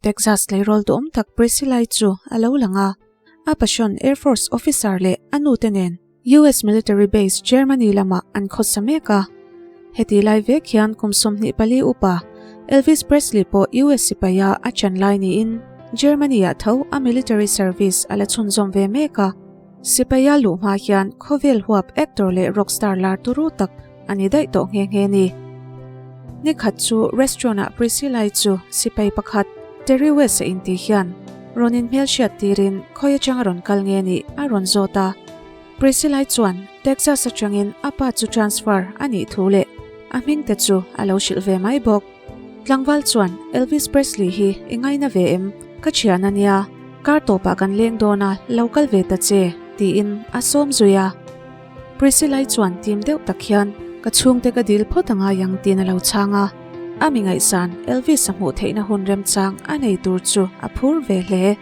Texas tleirawl duhawm tak Priscilla-i chu a lo lang a, a passion Air Force officer leh a nute nen US military base Germany lamah an khawsa mek a. Heti lai vek hian kum 24 upa Elvis Presley pawh US sipaia a chan lai niin Germany-ah tho a military service a la chhunzawm ve mek a. Sipaia luh hma hian khawvel huap actor leh rock star lar turu tak a ni daih tawh nghe nghe ni. Nikhat chu restaurant-ah Priscilla-i chu sipai pakhat Terry West-a intih hian rawn inhmelhriat tirin khawi atang a rawn kal nge nih a rawn zawt a. Priscilla-i chuan Texas atangin a pa chu transfer a nih thu leh a hming te chu a lo hrilh ve mai bawk. Tlangval chuan Elvis Presley hi i ngaina ve em? Ka thian a nia, kar tawpah kan leng dawn a, lo kal ve ta che, tiin a sawm zui a. Priscilla-i chuan tim deuh tak hian ka chhungte ka dil phawt a ngai ang tiin a lo chhang a. A mi ngaihsan Elvis-a hmuh theihna hun remchang a nei tur chu a phur ve hle.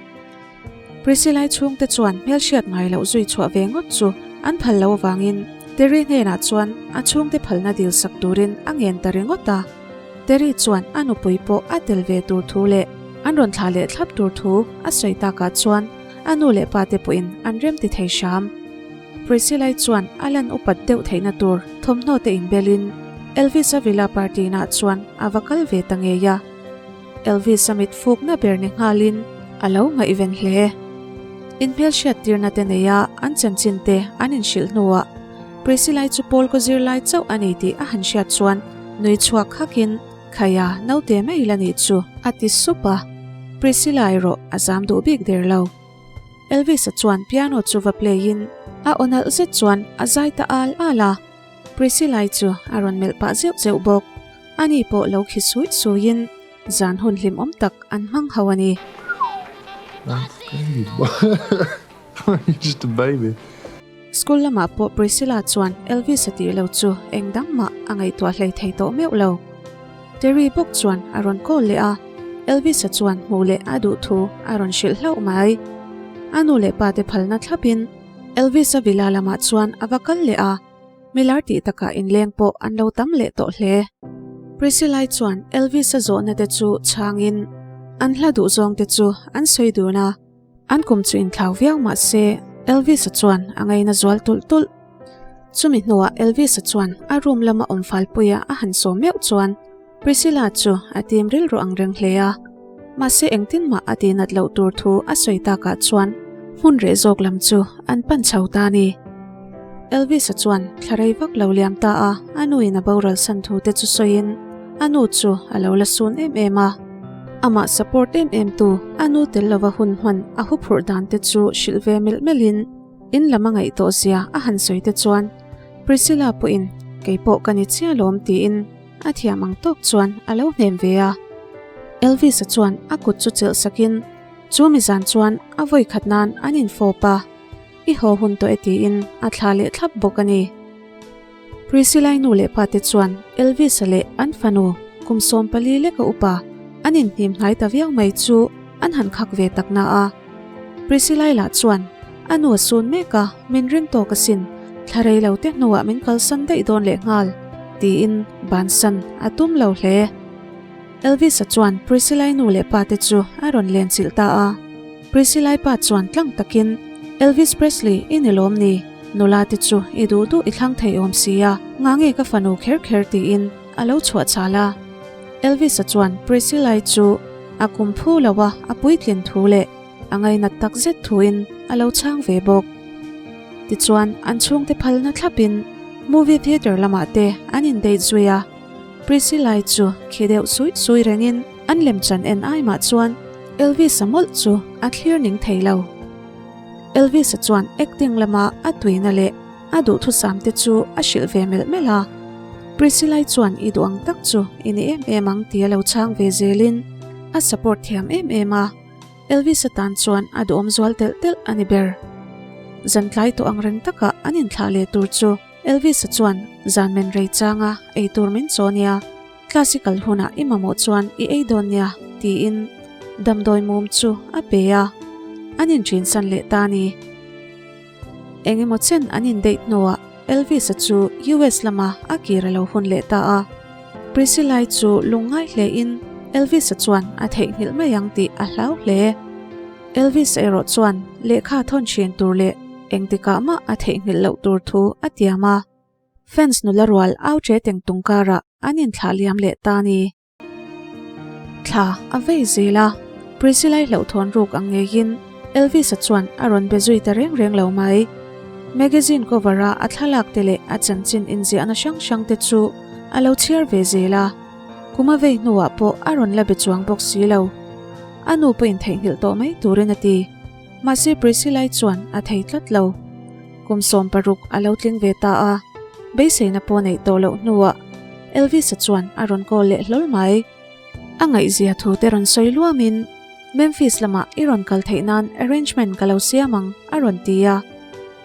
Priscilla-i chhungte chuan hmelhriat ngai loh zui chhuah ve ngawt chu an phal lo avangin Terry hnenah chuan a chhungte phalna dil sak turin a ngen ta ringawt a. Terry chuan a nupui pawh a tel ve tur thu leh an rawn thlah leh thlap tur thu a sawi takah chuan a nu leh pa te pawhin an rem ti thei hram. Priscilla-i chuan a lan upat deuh theihna tur thawmhnaw te inbelin Elvis-a Villa party-naah chuan a va kal ve ta ngei a. Elvis-a mit fukna ber ni nghalin a lo ngaihven hle. Inhmelhriat tirna te neia an chanchin te an inhrilh hnuah Priscilla-i chu Paul kaw zirlai chauh a ni tih a han hriat chuan nui chhuak hakin, Khaia, naute mai la nih chu, a ti sup a. Priscilla erawh a zam duh bik der lo. Elvis-a chuan piano chu va play in a aw nalh zet chuan a zai ta al al a. Priscilla-i chu a rawn melh pah zeuh zeuh bawk. Ani pawh lo khi sui suiin zan hun hlimawm tak an hmang ho a ni. School lamah pawh Priscilla chuan Elvis-a tih lo chu eng dang mah a ngaihtuah hlei thei tawh meuh lo. Terry bawk chuan a rawn call leh a, Elvis-a chuan hmuh leh a duh thu a rawn hrilh hlauh mai. A nu leh pa te phalna thlapin Elvis-a villa lamah chuan a va kal leh a, milar tih takah inleng pawh an lo tam leh tawh hle. Priscilla-i chuan Elvis-a zawhna te chu chhangin an hla duh zawng te chu an sawi dun a. An kum chu inthlau viau mah se Elvis-a chuan a ngaina zual tulh tulh. Chumi hnuah Elvis-a chuan a room lama awm falpuia a han sawm meuh chuan Priscilla chu a tim rilru ang reng hle a. Mahse engtin mah a tinat loh tur thu a sawi takah chuan hmun reh zawk lam chu an pan chho ta a ni. Elvis-a chuan thla rei vak lo liam ta a, a nuin a boral san thu te chu sawiin a nu chu a lo la sun em em a. Amah support em em tu a nu tel lova hun hman a huphurh dan te chu hrilh ve melh melh in in lam a ngaih tawh zia a han sawi te chuan Priscilla pawhin kei pawh ka ni chiah lawm tiin a thiam ang tawk chuan a lo hnem ve a. Elvis-a chuan a kut chu chelh sakin chu mi zan chuan a vawi khat nan an infawp a, I haw hun tawh e tiin a thla leh thlap bawk a ni. Priscilla-i nu leh pa te chuan Elvis-a leh an fanu kum 14 leka upa an inhnim hnai ta viau mai chu an han khak ve tak na a. Priscilla-i lah chuan a nu a sun mek a, min ring tawk asin, thla rei lo te hnuah min kalsan daih dawn leh nghal tiin bansan a tum lo hle. Elvis-a chuan Priscilla-i nu leh pa te chu a rawn len chilh ta a. Priscilla-i pa chuan tlang takin, Elvis Presley i ni lawm ni? Nula te chu i duh duh i thlang thei awm sia, nga nge ka fanu kher kher tiin a lo chhuah chhal a. Elvis-a chuan Priscilla-i chu a kum phu lo a, a puitlin thu leh a ngainat tak zet thuin a lo chhang ve bawk. Tichuan an chhungte phalna thlapin movie theatre lamah te an indate zui a. Priscilla-i chu khi deuh suih suih rengin an lemchan en ai mah chuan Elvis-a mawlh chu a thlir ning thei lo. Elvis-a chuan acting lama a tuina leh a duhthusam te chu a hrilh ve melh melh a. Priscilla-i chuan i duh ang tak chu i ni em em ang tih a lo chhang ve zelin a support thiam em em a. Elvis-a tan chuan a duhawm zual telh telh a ni ber. Zan tlai tawh ang reng takah an inthlah leh tur chu Elvis-a chuan zan men rei changa ei tur min chaw nia, classical hunah i mamawh chuan i ei dawn nia tiin damdawi mum chu a pe a, an inṭinsan leh ta a ni. Eng emaw chen an indate hnuah Elvis-a chu US lama a kir a lo hun leh ta a. Priscilla-i chu lungngai hlein. Elvis-a chuan a theihnghilh mai ang tih a hlau hle. Elvis-a erawh chuan lehkha thawn thin tur leh engtikah mah a theihnghilh loh tur thu a tiam a. Fans nula rual au che teng tung karah an inthlah liam leh ta a ni. Thla a vei zel a, Priscilla-i hlauhthawn ruk ang ngeiin Elvis-a chuan a rawn be zui ta reng reng lo mai. Magazine cover-a a thlalak te leh a chanchin inziahna hrang hrang te chu a lo chhiar ve zel a, kum a vei hnuah pawh a rawn la be chuang bawk si lo. A nu pawhin theihnghilh tawh mai turin a ti. Mahse Priscilla-i chuan a thei tlat lo. Kum 16 a lo tling ve ta a, beiseina pawh neih tawh loh hnuah Elvis-a chuan a rawn call leh hlawl mai. A ngaihzia thu te rawn sawi luamin, Memphis lamah i rawn kal theih nan arrangement ka lo siam ang, a rawn ti a.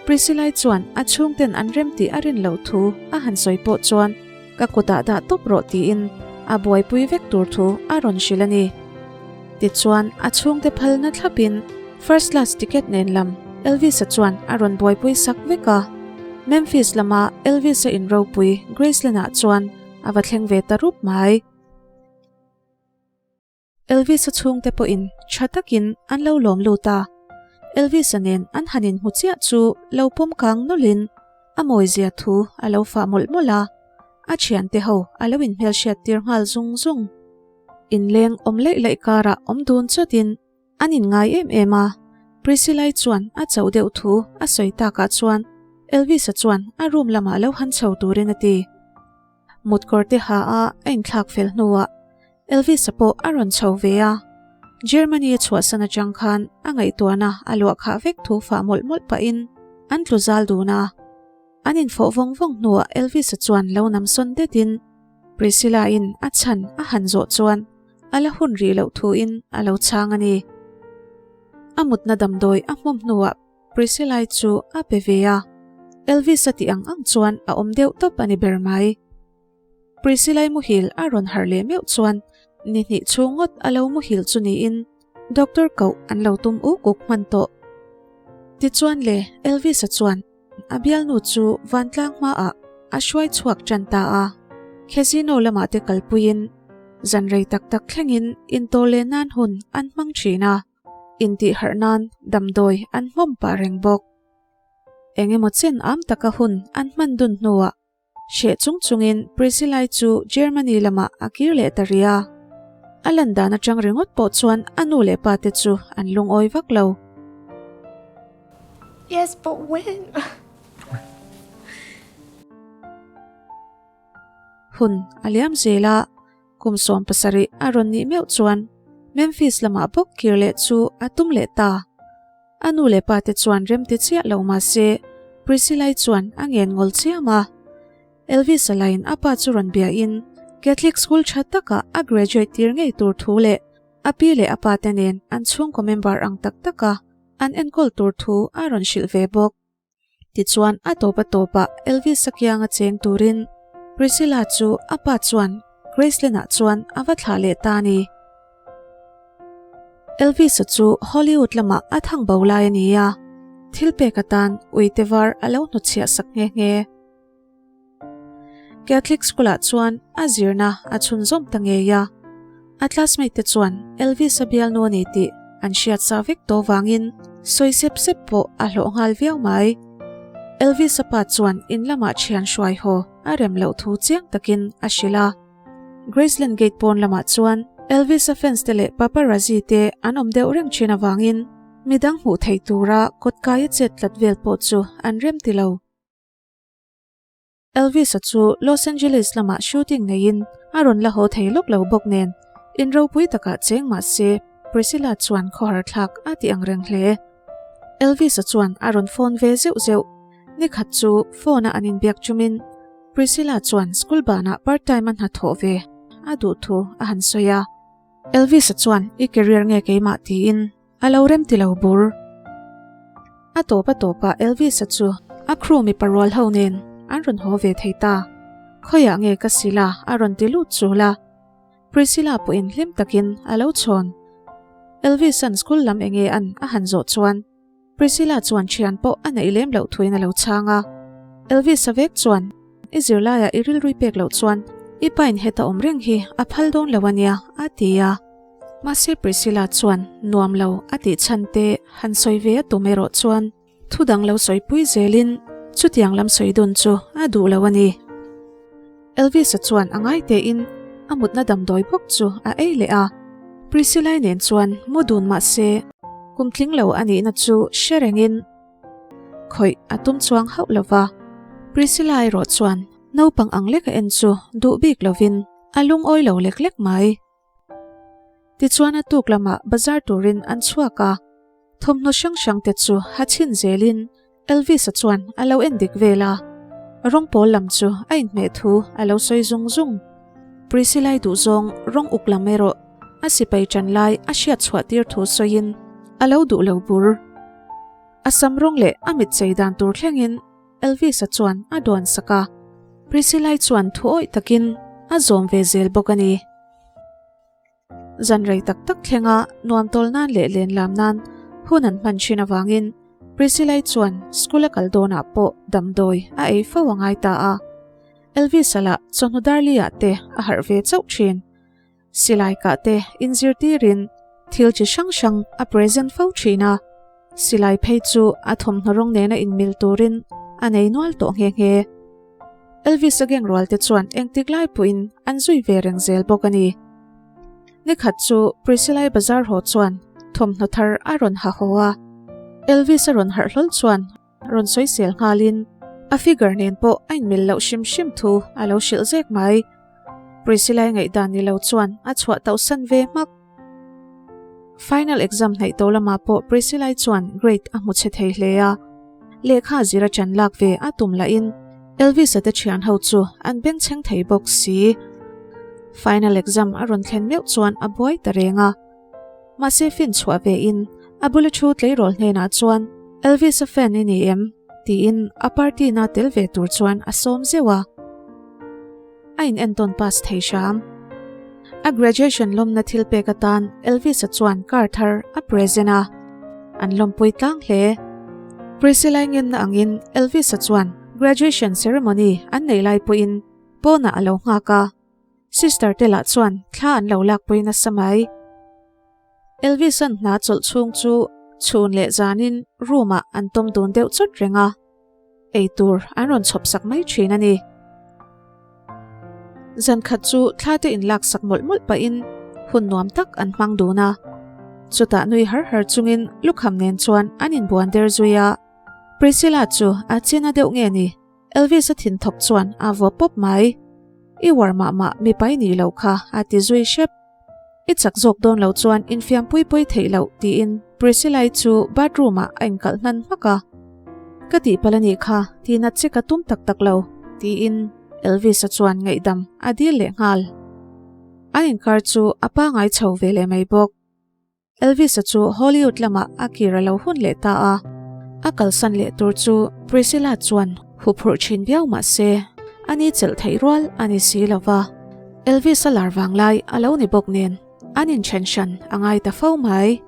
Priscilla-i chuan a chhungten an rem tih a rin loh thu a han sawi pawh chuan ka kutah dah tawp rawh tiin a buaipui vek tur thu a rawn hrilh a ni. Tichuan a chhungte phalna thlapin first class ticket nen lam Elvis-a chuan a rawn buaipui sak vek a. Memphis lama Elvis-a in ropui Graceland-ah chuan a va thleng ve ta rup mai. Elvis-a chhungte pawhin tha takin an lo lawm lut a. Elvis-a nen an han inhmu chiah chu lo pawm kang nawlhin a mawizia thu a lo fah mawlh mawlh a, a thiante ho a lo inhmelhriat tir nghal zung zung. Inleng awm laih laih karah awm dun chawtin an inngai em em a, Priscilla-i chuan a chauh deuh thu a sawi takah chuan Elvis-a chuan a room lamah lo han chho turin a ti. Mutkawr te ha a a inthlak fel hnuah Elvis-a pawh a rawn chho ve a, Germany a chhuahsan atang khan a ngaihtuahna a luah khah vek thu fah mawlh mawlh pahin an tlu zal dun a. An infawh vawng vawng hnuah Elvis-a chuan lo nam sawn detin Priscilla-in a chhan a han zawh chuan a la hun rih loh thuin a lo chhang a ni. A mutna damdawi a hmawm hnuah Priscilla-i chu a pe ve a, Elvis-a tih ang ang chuan a awm deuh tawp a ni ber mai. Priscilla-i muhil a rawn harh leh meuh chuan ni hnih chhung ngawt a lo muhil chu niin doctor koh an lo tum uk uk hman tawh. Tichuan le, Elvis-a chuan a bialnu chu vantlang hmaah a hruai chhuak tan ta a, casino lamah te kalpuiin zan rei tak tak thlengin intawh leh nan hun an hmang thin a, intihharh nan damdawi an hmawm pah reng bawk. Eng emaw chen am taka hun an hman dun hnuah Hreh chung chungin Priscilla-i chu Germany lamah a kir leh ta rih a. A lan dan atang ringawt pawh chuan a nu leh pa te chu an lungawi vak lo. Yes, but when? Hun a liam zel a, kum 70 a rawn nih meuh chuan Memphis lamah bawk kir leh chu a tum leh ta. A nu leh pa te chuan rem ti chiah lo mah se, Priscilla-i chuan a ngen ngawl chiam a. Elvis-a lain a pa chu rawn biain Catholic school tha takah a graduate tir ngei tur thu leh a pi leh a pa te nen an chhungkaw member ang tak taka an enkawl tur thu a rawn hrilh ve bawk. Tichuan a tawp a tawpah Elvis-a kianga cheng turin Priscilla chu a pa chuan Graceland-ah chuan a va thlah leh ta a ni. Elvis-a chu Hollywood lamah a thang bo lai a ni a, thil pek atan uite var a lo hnutchhiah sak nghe nghe. Catholic School-ah chuan a zirna a chhunzawm ta ngei a, a classmate te chuan Elvis-a bialnu a ni tih an hriat sa vek tawh vangin sawi sep sep pawh a hlawh nghal viau mai. Elvis-a pa chuan in lamah thian hruai haw a rem loh thu chiang takin a hrilh a. Graceland Gate pawn lamah chuan Elvis-a fans te leh paparazzi te an awm deuh reng thin avangin midang hmuh theih tura kawtkaia chet tlat vel pawh chu an rem ti lo. Elvis-a chu Los Angeles lamah shooting neiin a rawn la haw thei lawk lo bawk nen, in ropui takah cheng mah se Priscilla chuan khawhar thlak a ti ang reng hle. Elvis-a chuan a rawn phone ve zeuh zeuh. Nikhat chu phone-a an inbiak chumin Priscilla chuan school banah part time a hnathawh ve a duh thu a han sawi a. Elvis-a chuan i career nge keimah tiin A lo rem ti lo bur. A tawp a tawpah Elvis-a chu a crew mipa rual ho nen an rawn haw ve thei ta. Khawiah nge ka sila a rawn ti lut chul a. Priscilla pawhin hlim takin a lo chhawn. Elvis-a'n school lam enge an a han zawh chuan Priscilla chuan thian pawh a neih lem loh thuin a lo chhang a. Elvis-a vek chuan I zirlaiah i rilrui pek loh chuan I pain heta awm reng hi a phal dawn lo ania, a ti a. Mahse Priscilla chuan nuam lo a tih chhan te han sawi ve a tum erawh chuan thu dang lo sawipui zelin chutiang lam sawi dun chu a duh lo a ni. Elvis-a chuan a ngai tein a mutna damdawi bawk chu a ei leh a. Priscilla-i nen chuan mu dun mah se kum tling lo a nihna chu hre rengin khawih a tum chuang hauh lo va. Priscilla erawh chuan naupang ang lek a en chu duh bik lovin a lungawi lo lek lek mai. Tichuan a tuk lamah bazar turin an chhuak a, thawmhnaw hrang hrang te chu ha chhin zelin Elvis-a chuan a lo en dik vel a, rawng pawl lam chu a inhmeh thu a lo sawi zung zung. Priscilla-i duhzawng rawng uk lam erawh a sipai ṭan lai a hriat chhuah tir thu sawiin a lo duh lo bur. A sam rawng leh a mit chei dan tur thlengin Elvis-a chuan a duan sak a, Priscilla-i chuan thu awih takin a zawm ve zel bawk a ni. Zan rei tak tak thlenga nuam tawl nan leh len lam nan hun an hman thin avangin Priscilla-i chuan school a kal dawnah pawh damdawi a ei fo a ngai ta a. Elvis-a lah chawhnu darli-ah te a harh ve chauh thin. Silai kah te inzirtirin thil chi hrang hrang a present fo thin a, silai phei chu a thawmhnaw rawng nena inmil turin a nei nual tawh nghe nghe. Elvis-a gang rual te chuan engtik lai pawhin an zui ve reng zel bawk a ni. Nikhat chu Priscilla-i bazar haw chuan thawmhnaw thar a rawn ha haw a, Elvis-a rawn harh hlawl chuan Rawn sawisel nghalin a figure nen pawh a inmil loh hrim hrim thu a lo hrilh zek mai. Priscilla-i ngaihdan ni lo chuan a chhuah tauhsan ve hmak. Final exam hnaih tawh lamah pawh Priscilla-i chuan grade a hmu chhe thei hle a, lehkha zir a ṭan lak ve a tum lahin Elvis-a te ṭhian ho chu an bengchheng thei bawk si. Final exam a rawn thlen meuh chuan a buai ta reng a. Mahse fin chhuah ve in a bula thu tleirawl hnenah chuan Elvis-a fan i ni em? tiin a party na tel ve tur chuan a sawm zeuh a. A in entawn pass thei hram. A graduation lawmna thil pek atan Elvis-a chuan car thar a present a. An lawmpui tlang hle. Priscilla-i ngenna angin Elvis-a chuan graduation ceremony an nei lai pawhin pawnah a lo nghak a. Sister te lah chuan thla an lo lakpui nasa mai. Elvis-a'n hna chawlh chhung chu chhun leh zanin room-ah an tawm dun deuh chawt reng a, eitur an rawn chhawp sak mai thin a ni. Zan khat chu thla te inlak sak mawlh mawlh pahin hun nuam tak an hmang dun a, chutah nui har har chungin lukham nen chuan an inbuan der zui a, Priscilla chu a china deuh nge ni? Elvis-a thinthawk chuan a vaw pawp mai. I uar mah mah mipai nih loh kha a ti zui hrep. I chak zawk dawn lo chuan infiam pui pui theih loh tiin Priscilla-i chu bathroom ah a inkalh hnan hmak a. Ka tihpalh a nih kha tinat che ka tum tak tak lo tiin Elvis-a chuan ngaihdam a dil leh nghal. An inkar chu a pangai chho ve leh mai bawk. Elvis-a chu Hollywood lamah a kir a lo hun leh ta a, a kalsan leh tur chu Priscilla chuan huphurh thin viau mah se, a ni chelh theih rual a ni si lo va. Elvis-a lar vang lai a lo ni bawk nen an inthen hran a ngai ta fo mai.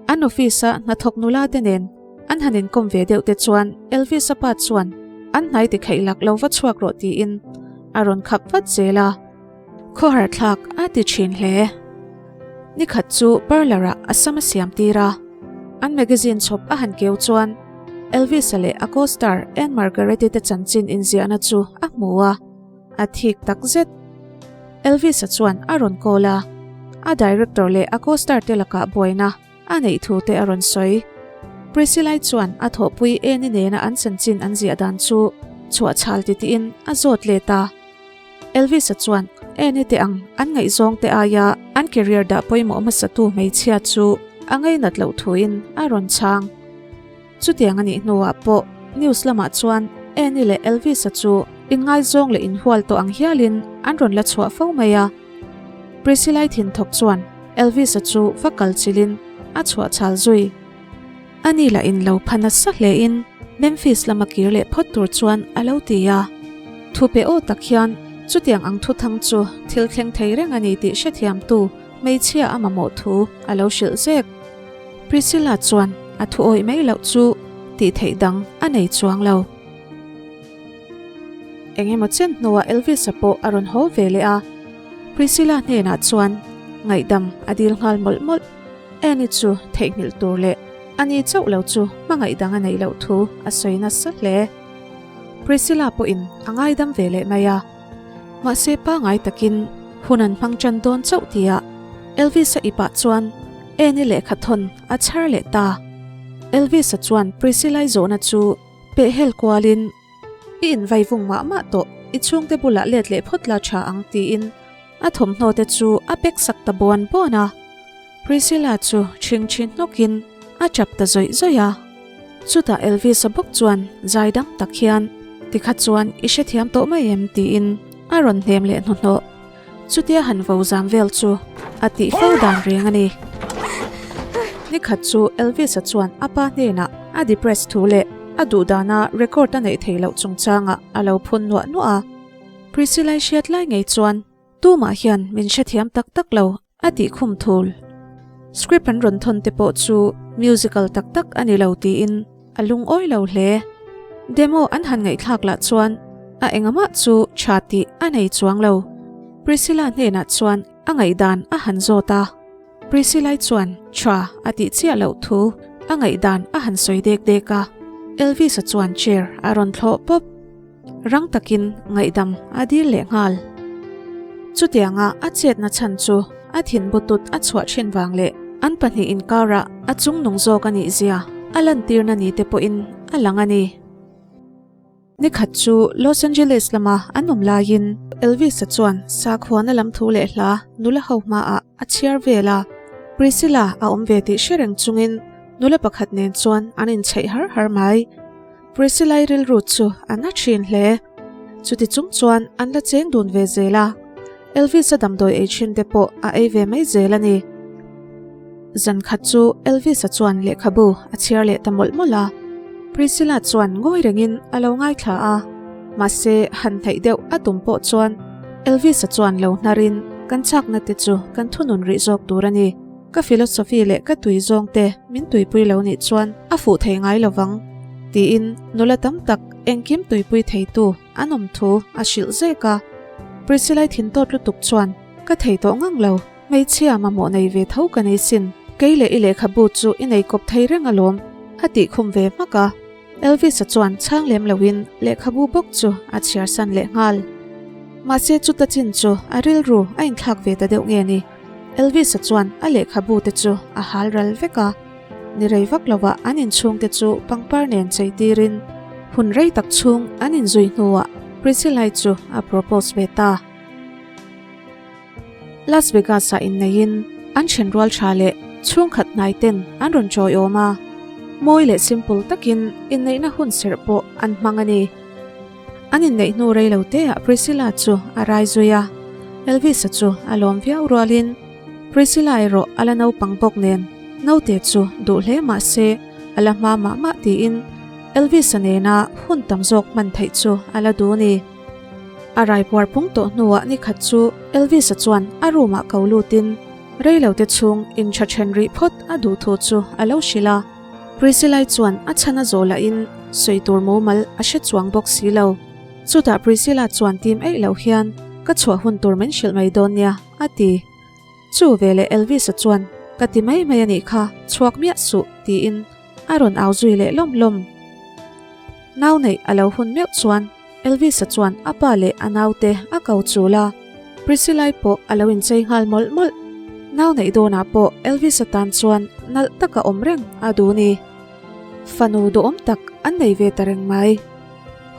An office-a hnathawk nula te nen an han inkawm ve deuh te chuan Elvis-a pa chuan an hnai ti kheih lak lo va chhuak rawh tiin a rawn khap vat zel a. Khawhar thlak a ti thin hle. Nikhat chu parlour-ah a sam a siam tir a, an magazine chhawp a han keu chuan Elvis-a leh a co-star Ann Margaret-i te chanchin inziahna chu a hmu a, a thik tak zet. Elvis-a chuan a rawn call a, a director leh a co-star te lakah buaina a neih thu te a rawn sawi. Priscilla-i chuan a thawhpui Annie nena an chanchin an ziah dan chu chhuahchhal titihin a zawt let a. Elvis-a chuan Annie te ang an ngaihzawng te aia an career dah pawimawh hmasatu hmeichhia chu a ngainat loh thuin a rawn chhang. Chutiang a nih hnuah pawh news lamah chuan Annie leh Elvis-a chu inngaizawng leh inhual tawh ang hialin an rawn la chhuah fo mai a. Priscilla-i thinthawk chuan Elvis-a chu va kal chilhin a chhuah chhal zui. Ani lah in lo pha nasa hlein Memphis lama kir leh phawt tur chuan a lo ti a. Thu pe aw tak hian chutiang ang thu thang chu thil thleng thei reng a ni tih hrethiamtu hmeichhia a mamawh thu a lo hrilh zek. Priscilla chuan a thu awih mai loh chu tih theih dang a nei chuang lo. Eng emaw chen hnuah Elvis-a pawh a rawn haw ve leh a, Priscilla hnenah chuan ngaihdam a dil nghal mawlh mawlh. Annie chu theihnghilh tur leh ani chauh lo chu hmangaih dang a neih loh thu a sawi nasa hle. Priscilla pawhin a ngaidam ve leh mai a. Mahse pangai takin hun an hmang tan dawn chauh tia Elvis-a ipah chuan Annie lehkha thawn a chhar leh ta. Elvis-a chuan Priscilla-i zawhna chu pehhel kualin I invai vung mah mah tawh, i chhungte bulah let leh phawt la tha ang tiin a thawmhnaw te chu a pack sak ta buan buan a. Priscilla chu ṭhingṭhi hnawkin a ṭap ta zawih zawih a. Chutah Elvis-a bawk chuan zai dang tak hian, Tikha chuan i hrethiam tawh mai em? tiin a rawn hnem leh hnuhnawh. Chutia han vo zam vel chu a tih fo dan reng a ni. Nikhat chu Elvis-a chuan a pa hnenah a depress thu leh a duh dana record a neih theih loh chungchangah a lo phun nuah nuah a. Priscilla-i hriat lai ngei chuan tumah hian min hrethiam tak tak lo a tih khum thul. Script an rawn thawn te pawh chu musical tak tak a ni lo tiin a lungawi lo hle. Demo an han ngaihthlak lah chuan a engamah chu tha tih a nei chuang lo. Priscilla hnenah chuan a ngaihdan a han zawt a. Priscilla-i chuan tha a tih chiah loh thu a ngaihdan a han sawi dek dek a. Elvis-a chuan chair a rawn thlawh pawp. Rang takin ngaihdam a dil leh nghal. Chutianga a chetna chhan chu a thinbutut a chhuah thin vang leh an pahnih inkarah a chungnung zawk a nih zia a lantirna ni te pawhin a lang a ni. Nikhat chu Los Angeles lama an awm laiin Elvis-a chuan sakhuana lam thu leh hla nula ho hmaah a chhiar vel a, Priscilla a awm ve tih hre reng chungin nula pakhat nen chuan an inchheih har har mai. Priscilla-i rilru chu a na thin hle. Chuti chung chuan an la cheng dun ve zel a, Elvis-a damdawi ei thin te pawh a ei ve mai zel a ni. Zan khat chu Elvis-a chuan lehkhabu a chhiar leh ta mawlh mawlh a, Priscilla chuan ngawi rengin a lo ngaithla a, mahse han hnaih deuh a tum pawh chuan Elvis-a chuan lo hnarin kan chakna te chu kan thunun rih zawk tur a ni. Ka philosophy leh ka tui zawng te min tuipui lo nih chuan a fuh thei ngai lo vang, tiin nula tam tak engkim tuipui theitu an awm thu a hrilh zek a. Priscilla-i thin tawt lutuk chuan, Ka thei tawh ngang lo, hmeichhia mamawh nei ve tho ka nei sin, kei leh i lehkhabu chu i nei kawp thei reng alawm, a tih khum ve hmak a. Elvis-a chuan chhang lem loin lehkhabu bawk chu a chhiar san leh nghal. Mahse chuta chin chu a rilru a inthlak ve ta deuh nge ni? Elvis-a chuan a lehkhabu te chu a hal ral vek a. Ni rei vak lovah an inchhung te chu pangpar nen chei tirin hun rei tak chhung an inzui hnuah Priscilla-i chu a propose ve ta. Las Vegas-ah inneihin an ṭhenrual ṭha leh chhungkhat hnai ten an rawn chawiawm a, mawi leh simple takin inneihna hun serh pawh an hmang a ni. An inneih hnu rei lo teah Priscilla chu a rai zui a, Elvis-a chu a lawm viau rualin Priscilla erawh a la naupang bawk nen naute chu duh hle mah se a la hma mah mah tiin Elvis-a nena hun tam zawk hman theih chu a la duh a ni. A raipuar pung tawh hnuah nikhat chu Elvis-a chuan a room-ah ko lutin reilote chhung intha then rih phawt a duh thu chu a lo hrilh a. Priscilla-i chuan a chhan a zawh lahin sawi tur mumal a hre chuang bawk si lo. Chutah Priscilla chuan tim eih loh hian ka chhuah hun tur min hrilh mai dawn nia a ti. Chu veleh Elvis-a chuan ka ti mai mai a nih kha, chhuak miah suh tiin a rawn au zui leh lawm lawm. Nau neih a lo hun meuh chuan Elvis-a chuan a pa leh a naute a ko chul a, Priscilla-i pawh a lo inchei nghal mawlh mawlh. Nau neih dawnah pawh Elvis-a tan chuan nalh taka awm reng a duh ni. Fanu duhawm tak an nei ve ta reng mai.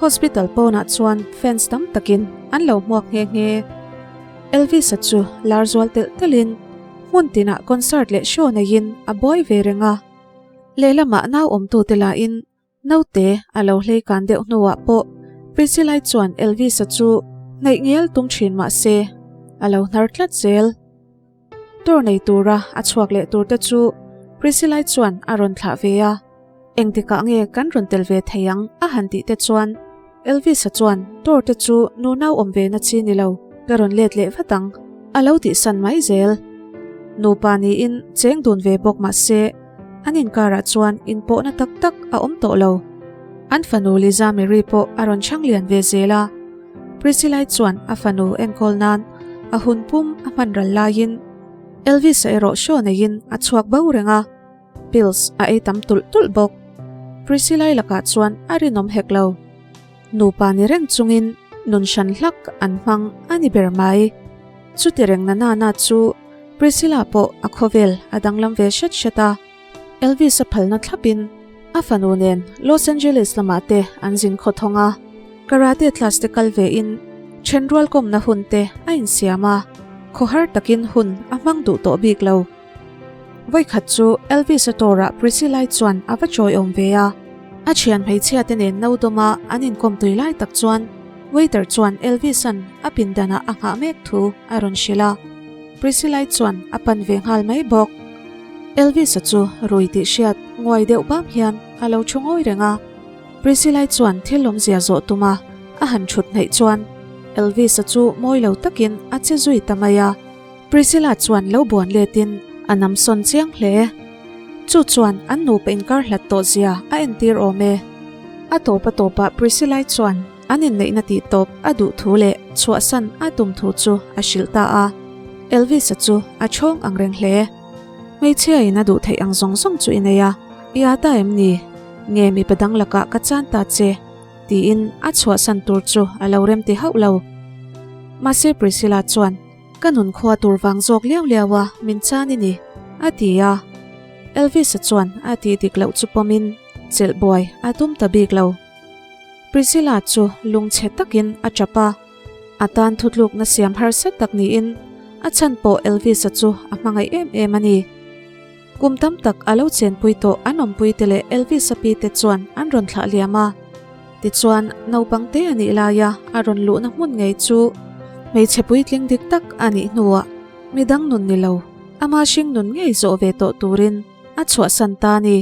Hospital pawnah chuan fans tam takin an lo hmuak nghe nghe. Elvis-a chu lar zual telh telhin hmun tinah concert leh show neiin a buai ve reng a. Lehlamah nau awmtute lahin Naute a lo hlei kan deuh hnuah pawh Priscilla-i chuan Elvis-a chu hnaih ngial tum thin mah se a lo hnar tlat zel. Tour nei tura a chhuak leh tur te chu Priscilla-i chuan a rawn thlah ve a, engtikah nge kan rawn tel ve thei ang a han tih te chuan Elvis-a chuan tour te chu nu nau awm ve na chi ni lo, ka rawn let leh vat ang a lo tihsan mai zel. Nupa niin cheng dun ve bawk mah se An inkarah chuan inpawhna tak tak a awm tawh lo. An fanu Liza Mary pawh a rawn chhang lian ve zel a. Priscilla-i chuan a fanu enkawl nan a hun pum a hman ral laiin Elvis-a erawh show neiin a chhuak bo reng a, pills a ei tam tulh tulh bawk. Priscilla-i lakah chuan a rinawm hek lo. Nupa ni reng chungin nun hran hlak an hmang a ni ber mai. Chuti reng na nana chu Priscilla pawh a khawvel a danglam ve hret hret a. Elvis a phalna thlapin a fanu nen Los Angeles lamah te an zin khawthawng a, karate class te kal ve in thenrual kawmna hun te a insiam a, khawhar takin hun a hmang duh tawh bik lo. Vawikhat chu Elvis a tour-ah Priscilla-i chuan a va chawiawm ve a, a thian hmeichhia te nen no dawma an inkawm tui lai tak chuan waiter chuan Elvis-a'n a pindanah a nghah mek thu a rawn hrilh a, Priscilla-i chuan a pan ve nghal mai bawk. Elvis-a chu rui tih hriat nguai deuh bam hian a lo thu ngawi reng a. Priscilla-i chuan thil awmzia zawh tum a, a han thut hnaih chuan Elvis-a chu mawi lo takin a che zui ta mai a. Priscilla chuan lo buan letin a nam sawn chiang hle. Chu chuan an nupa inkar hlat tawh zia a entir awm e. A tawp a tawpah Priscilla-i chuan an inneihna tih tawp a duh thu leh chhuahsan a tum thu chu a hrilh ta a. Elvis-a chu a chhawng ang reng hle. Hmeichhia in a duh theih ang zawng zawng chu i nei a, i â ta em ni? Nge mipa dang lakah ka chan ta che? tiin a chhuahsan tur chu a lo rem ti hauh lo. Mahse Priscilla chuan, Ka nun khua tur vang zawk liau liau a, min chan i ni, a ti a. Elvis-a chuan a tih dik loh chu pawmin chelh buai a tum ta bik lo. Priscilla chu lungchhe takin a tap a. A tan thutlukna siam harsa tak niin a chhan pawh Elvis-a chu a hmangaih em em a ni. Kum tam tak a lo chenpui tawh an awmpuite leh Elvis-a pite chuan an rawn thlah liam a. Tichuan, naupang te a nih laia a rawn luhna hmun ngei chu hmeichhe puitling dik tak a nih hnuah midang nun ni lo, ama hringnun ngei zawh ve tawh turin a chhuahsan ta a ni.